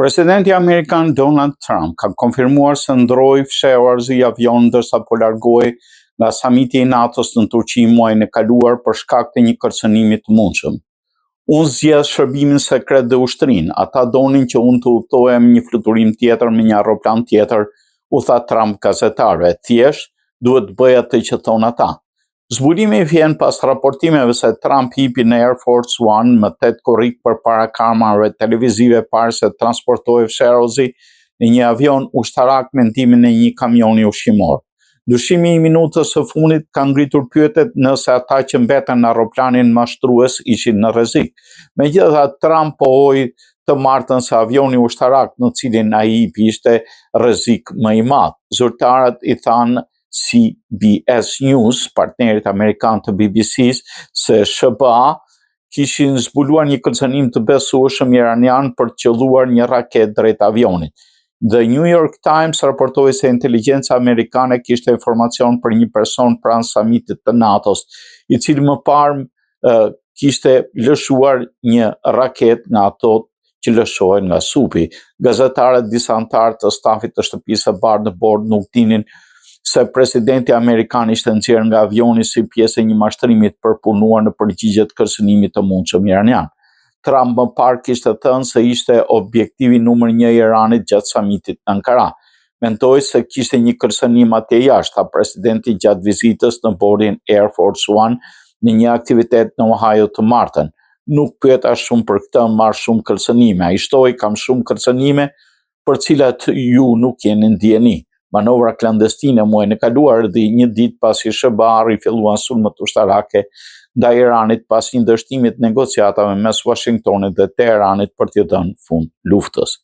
Presidenti amerikan Donald Trump ka konfirmuar se ndërroi fshehurazi avion ndërsa po largohej nga samiti i NATO-s në Turqi muajin e kaluar për shkak të një kërcënimi të mundshëm. Unë zgjedh shërbimin sekret dhe ushtrinë. Ata donin që unë të udhëtoja me një fluturim tjetër me një aeroplan tjetër, u tha Trump gazetarëve. Thjesht duhet të bëj atë që thonë ata. Zbulimi vjen pas raportimeve se Trump hipi në Air Force One më 8 korrik përpara kamerave televizive para se të transportohej fshehurazi në një avion ushtarak me ndihmën e një kamioni ushqimor. Ndryshimi i minutës së fundit ka ngritur pyetjet nëse ata që mbetën në aeroplanin mashtrues ishin në rrezik. Megjithatë, Trump pohoi të martën se avioni ushtarak në cilin ai hipi ishte rrezik më i madh. Zyrtarët i thanë CBS News, partnerit amerikan të BBC-s, se SHBA kishin zbuluar një kërcënim të besueshëm iranian për të qëlluar një raketë drejt avionit. The New York Times raportoi se inteligjenca amerikane kishte informacion për një person pranë samitit të NATO-s, i cili më parë kishte lëshuar një raketë nga ato që lëshohen nga supi. Gazetarët disa anëtarë të stafit të shtëpisë së bardhë në bord nuk dinin se presidenti amerikan ishte nxjerrë nga avioni si pjesë e një mashtrimi të përpunuar në përgjigje të kërcënimit të mundshëm iranian. Trump më parë kishte thënë se ishte objektivi numër një i Iranit gjatë samitit në Ankara. Mendoj se kishte një kërcënim atje jashtë, tha presidenti gjatë vizitës në bordin Air Force One në një aktivitet në Ohio të martën. Nuk pyeta shumë për këtë, marr shumë kërcënime. Ai shtoi, kam shumë kërcënime për cilat ju nuk jeni në dijeni. Manovra klandestine muajin e kaluar erdhi një ditë pasi SHBA rifilluan sulmet ushtarake ndaj Iranit pas një dështimi të negociatave mes Washingtonit dhe Teheranit për t'i dhënë fund luftës.